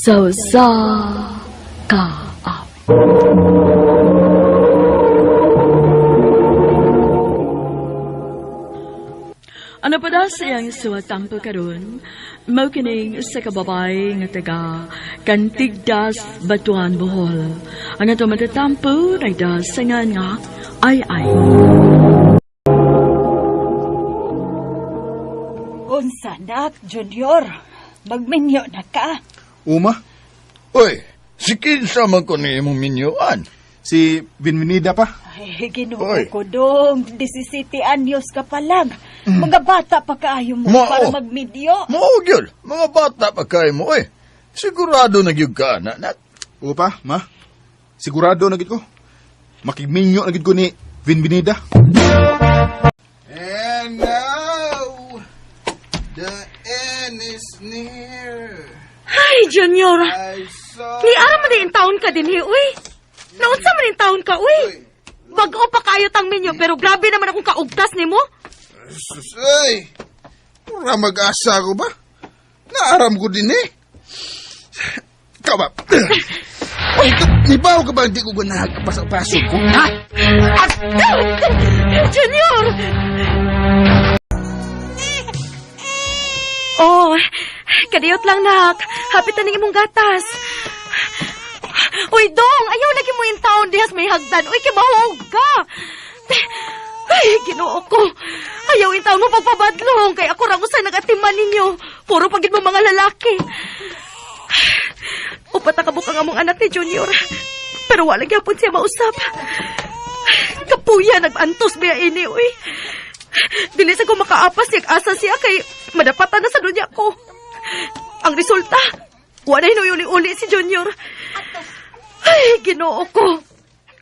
Sa usa ka awit. Ano pa da sa iyang suwatampo karon? Mao kining sa kababay nga taga Kantigdas, Batuan, Bohol. Ang ato matatampo nagdasangan nga ay ay. Unsa nak, Junior? Magminyo na ka. Uma, Uy, si kinsa man ko ni imong minyuan. Si Bienvenida pa. Ay, Ginoo Oy. ko dong. 17 anyos ka pa lang. Mga bata pa kaayo mo Mao. para magminyo. Mao gyud, mga bata pa kay mo eh. Sigurado na gyud ka na. Na Oo pa, ma. Sigurado na gid ko. Makigminyo na gid ko ni Bienvenida. And now, the end is near. Ay, Junior! I saw... Ni ara man din taon ka din, uy. Naunsa man din taon ka, uy. Bag-o pa kayo tang minyo, pero grabe naman akong kaugtas nimo. Sus, ay! Mura mag-asa ko ba? Naaram ko din eh. Ikaw ba? Ay, ibaw ka ba hindi ko ganahan kapasok-pasok ko? Ha? Junior! Oh, kadiyot lang, nak. Hapit na ning imong gatas. Uy, dong! Ayaw lagi mo in taon dihas may hagdan. Uy, kibahog ka! Ay, Ginoo ko. Ayaw in taon mo pagpabadlong. Kay ako ra usay nagatiman ninyo. Puro pagid mo mga lalaki. Upat na kabuk ang among anak ni Junior. Pero wala gyapon siya mausap. Kapuya, nag-antos biya ini, uy. Dili sa ko makaapas siya, asa siya kay madapatan na sa dunya ko. Ang resulta, wala uli-uli si Junior. Ay, Ginoo ko.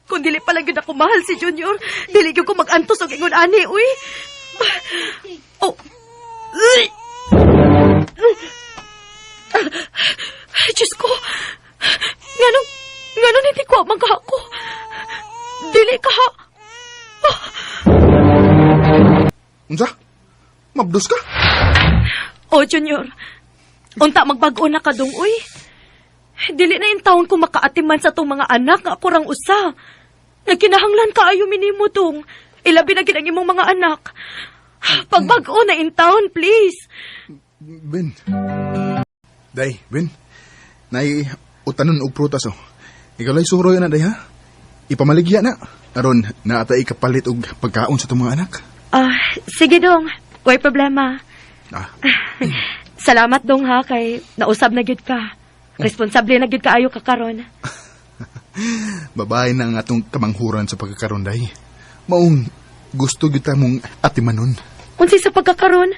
Kung dili pala gyud ako mahal si Junior, dili gyud ko mag-antos og ingon ani, uy. Oh. Uy. Ay, Diyos ko. Nganong, nganong hindi ko man ka ako. Dili ka ha. Unsa? Mabdos ka? Oh, Junior. Unta magbag-o na ka dong, uy. Dili na yung taon ko makaatiman sa tong mga anak nga ako rang usa. Nagkinahanglan ka ayo minimo dong. Ilabi na gid ang imong mga anak. Pagbag-o na in town, please. Ben. Day, Ben. Nay, utanon og prutas oh. Ikaw lay suroy na day ha. Ipamaligya na. Aron naatay kapalit og pagkaon sa itong mga anak. Ah, sige dong. Way problema. Ah, Salamat dong ha kay nausab na gyud ka. Responsable na gyud kaayo ka karon. Babae na ang atong kamanghuran sa pagkakaroon day. Maong gusto gyud ta mong atimanon. Unsay sa pagkakaron?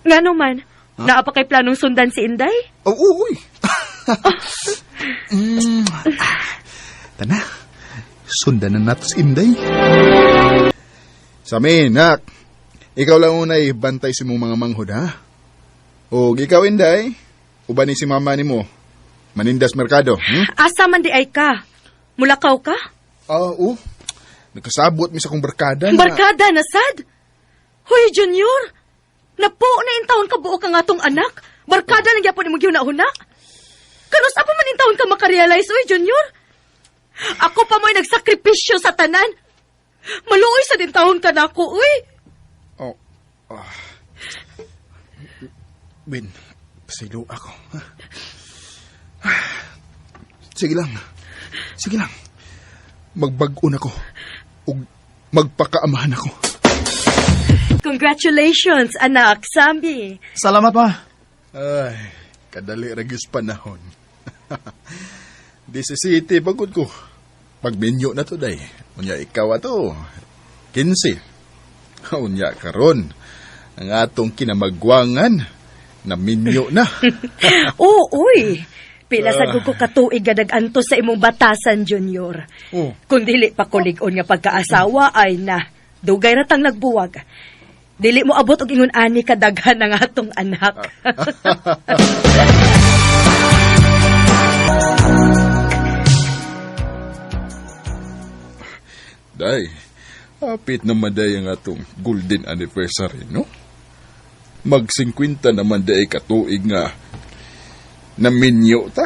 Ngano man? Naa pa kay planong sundan si Inday? Oh, uy. Tana. Sundan na nato si Inday. Sami, nak. Ikaw lang unay bantay si mong mga manghod, ha? O ikaw, Inday. Uban ni si mama ni mo. Manindas Merkado, Asa man di ay ka? Mulakaw ka? Ah, oo. Nagkasabot mi sa kong barkada. na- Barkada na sad. Hoy, Junior! Napo na intawon ka buo ka nga tong anak. Barkada na gyapon imong gihuna-huna. Kanus pa man intawon ka makarealize, oy, Junior? Ako pa mo'y nagsakripisyo sa tanan. Maluoy sa din taon ka nako, uy. Oh. Ah. Ben, pasaylo ako. Ha? Sige lang. Sige lang. Magbag-on ako. Ug magpakaamahan ako. Congratulations, anak, Sammy. Salamat, ma. Ay, kadali ra gyud sa panahon. Di sa city pagod ko. Pagminyo na to day. Unya ikaw ato. 15. Unya karon. Ang atong kinamagwangan na minyo na. Oo, uy. Pila sa ko katuig nga nag-antos sa imong batasan, Junior. Oh. Kung dili pa kulig-on nga pagkaasawa ay na, dugay ra tang nagbuwag. Dili mo abot og ingon ani kadaghan ang atong anak. Day, hapit naman day ang atong golden anniversary, no? Mag-50 naman day katuig nga naminyo ta.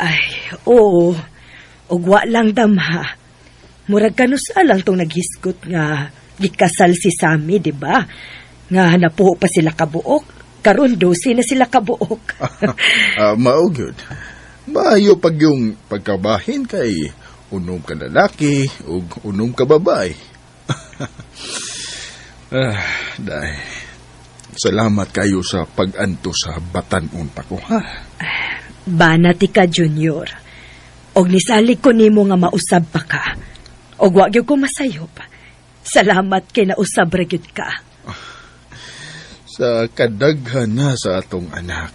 Ay, oo. Ug wa lang damha. Murag kanusa lang tong naghisgot nga gikasal si Sammy, di ba? Nga napuho pa sila kabuok. Karon 12 na sila kabuok. Mao gyud. Maayo pag yung pagkabahin kay unom ka lalaki ug unom ka babae. Day. Salamat kayo sa pag-anto sa batan-on pa ko, ha? Banat ka, Junior. Og nisalig ko nimo nga mausab pa ka. Og wa gyud ko masayop. Salamat kay nausab ra gyud ka. Sa kadaghan na sa atong anak,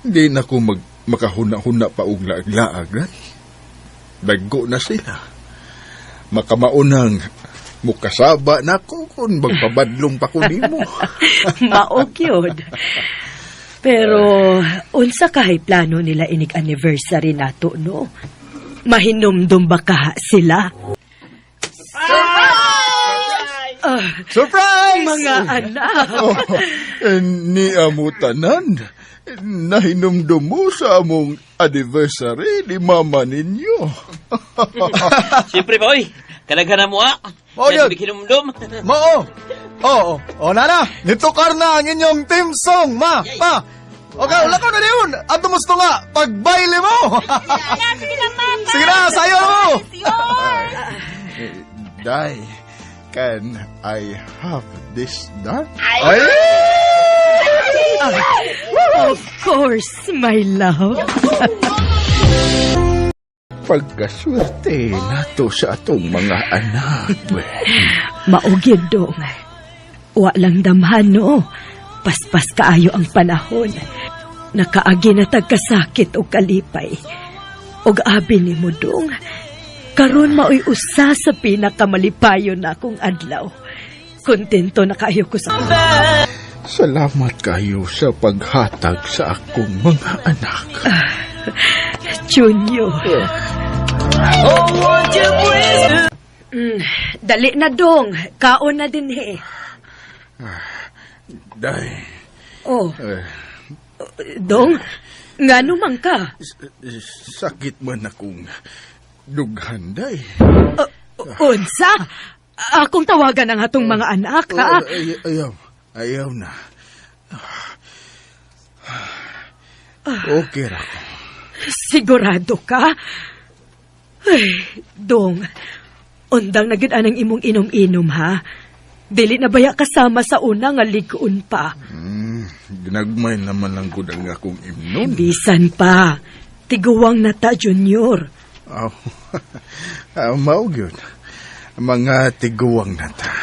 hindi na ko makahuna-huna pa og laag-laag. Ha? Dagko na sila. Makamaunang mukasaba na ko kung magpabadlong pa ko nimo. Mao gyud. Pero unsa kahay plano nila inig anniversary nato, no? Mahinumdum ba ka sila? Surprise! Mga anak! Oh, ni amo tanan, nahinumdum mo sa among anniversary ni mama ninyo. Siyempre ba, oy. Kadaghan na mo, ah. Mao yun. Hinumdum. Mao. Oo. O, nana, nitukar na ang inyong team song, ma. Pa. Okay, wala ka na yun. Ato mo nga, pagbaile mo. Sige na, Papa! Sige na, sayo mo. Day, can I have this done? Ay! Of course, my love. Pagkaswerte nato sa atong mga anak. Maugid dong. Wa lang damhan, no. Paspas kaayo ang panahon. Nakaagi na tagkasakit o kalipay. Og abi ni mo dong. Karon maoy usa sa pinakamalipayon na akong adlaw. Kontento na kaayo ko sa Salamat kayo sa paghatag sa akong mga anak. Junior. Dali na dong. Kaon na din eh. Day, Oh. Dong, ngano man ka? Sakit man akong dughan, day. Unsa? Akong tawagan ang atong mga anak, ha? Ay, ayaw. Ayaw na. Okay ra ko. Sigurado ka? Ay, dong. Undang na gyud anang imong inom-inom, ha? Dili na baya kasama sa una nga lig-on pa. Ginagmay naman lang gud ang akong imnon. Bisan pa. Tiguwang na ta, Junior. Aw, mao gyud. Mga tiguwang na ta.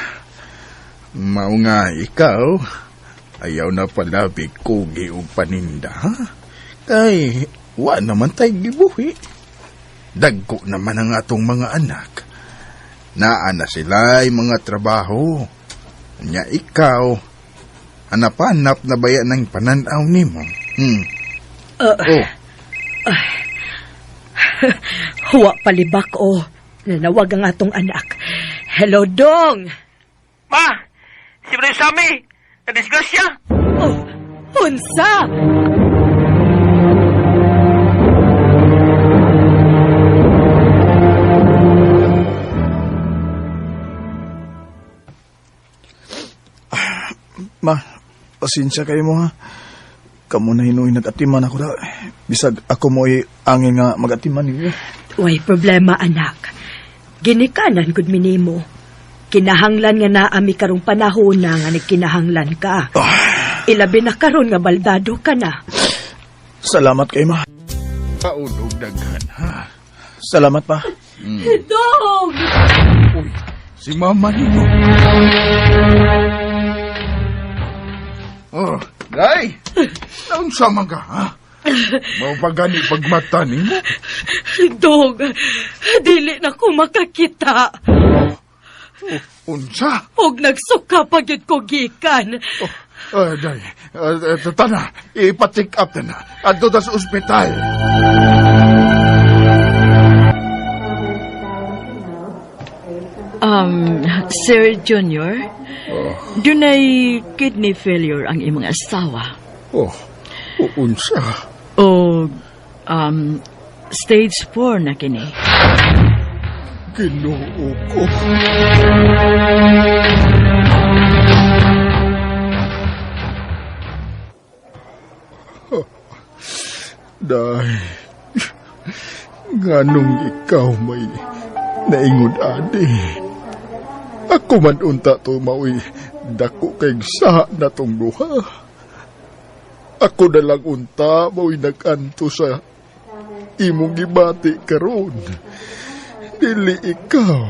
Mao nga ikaw, ayaw na palabig kugi og paninda, ha? Kay, wa naman tay gibuhi. Dagko naman ang atong mga anak. Naa na sila'y mga trabaho. Nya ikaw, hanap-hanap na baya ng pananaw nimo. Oh. Huwa palibak, oh. Nanawag ang atong anak. Hello, Dong! Ma! Si Brother Sammy! Nadisgrasya! Oh, unsa! Ma, pasensya kayo mo ha. Kamu na hinuoy nag-atiman ako da. Bisag ako mo'y angin nga mag-atiman ninyo. Way problema, anak. Ginikanan gud minimo. Kinahanglan nga naami karong panahon na nga nagkinahanglan ka. Ilabi na karon nga baldado ka na. Salamat kay ma. Kaon og daghan, ha? Salamat pa. Dong! Uy, si mama ninyo. Oh, day! Naunsa man ka, ha? Mao pa gani pagmata nimo? Dong, dili na ko makakita. Oh, unsa? Og nagsuka pa gyud ko gikan. Oh, day, tana, ipa-check up na na. Adto ta sa ospital. Sir Junior, dunay kidney failure ang imong asawa. Oh, unsa? O, Stage 4 na kini. Ginoo ko. Day, nganong ikaw may naingod adi. Ako man unta to maoy dako kay sa na tong duha. Ako na lang unta maoy nag-anto sa imong gibati karon. Dili ikaw.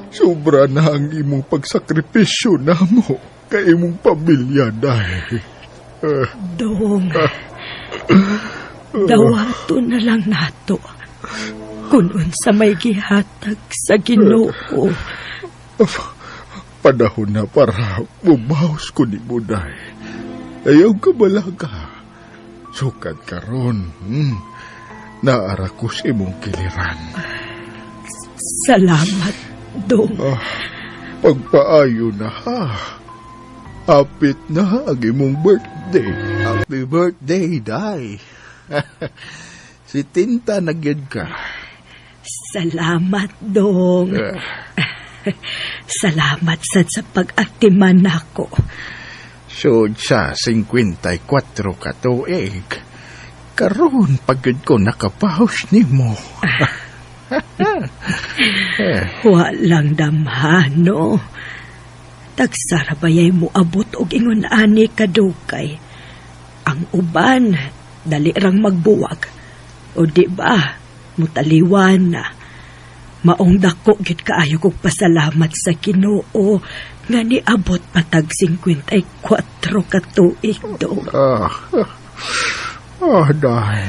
Sobra na ang imong pagsakripisyo namo kay imong pamilya, day. Dong, dawato na lang nato kung unsa may gihatag sa Ginoo. Panahon na para bumaos ko ni Buday. Ayaw ka balaga. Sukad karon, naara ko sa imong kiliran. Salamat, Dong. Pagpaayo na ha. Apit na ang imong birthday. Happy birthday, Day. Si Tinta na gyud ka. Salamat, Dong. Salamat sad sa pag-atiman nako. Sud sa 54 ka tuig. Karon pagod ko nakapahos nimo. Walang damhano. Tagsara bayay mo abot og ingon ani kadugay. Ang uban, dali rang magbuwag. O di ba, mutaliwan na. Maong dako gid kaayo kog pasalamat sa Ginoo nga niabot patag 54 ka tuig do. Day.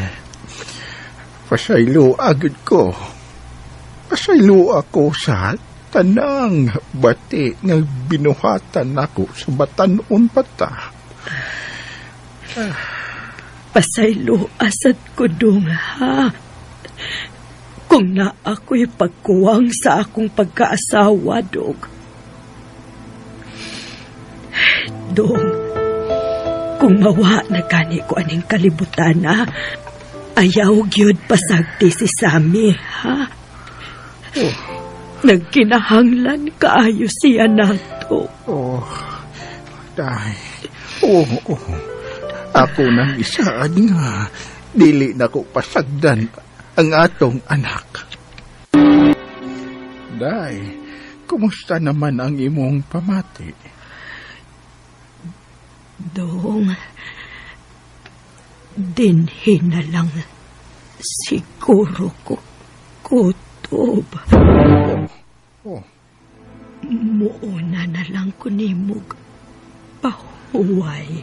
Pasaylo agad ko. Pasaylo ako sa tanang bati nga binuhatan nako sa batanon pa ta. Pasaylo asad ko dong ha. Kung na ako'y pagkuwang sa akong pagkaasawa, dong. Dong, kung mawa na gani ko aning kalibutan na, ayaw gyud pasagti si Sammy, ha? Oh. Nagkinahanglan kaayo siya nato. Oh, day. Oh, oh. Ako nang isaad nga, dili na ko pasagdan ang atong anak. Day, kumusta naman ang imong pamati? Dong, dinhi na lang siguro ko kutob. Oh. Muuna na lang ko nimog pahuway.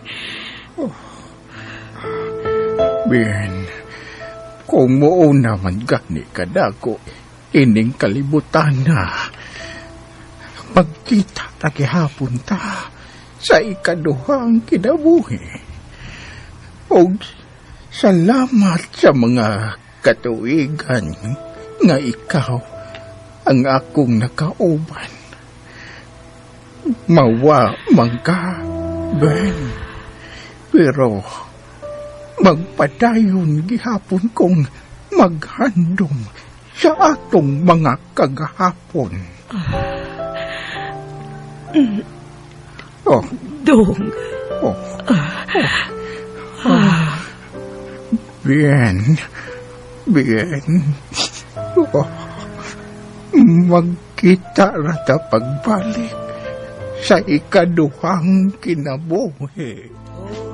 Oh. Bien, kung muuna man gani kadako, ining kalibutan na. Magkita ta gihapon ta sa ikaduhang kinabuhi. Og salamat sa mga katuigan nga ikaw ang akong nakauban. Mawa man ka, Ben. Pero magpadayon gihapon kong maghandom sa atong mga kagahapon. Oh. Dong. Oh. Oh. Bien. Bien. Oh. Magkita ra ta pagbalik sa ikaduhang kinabuhi. Oh.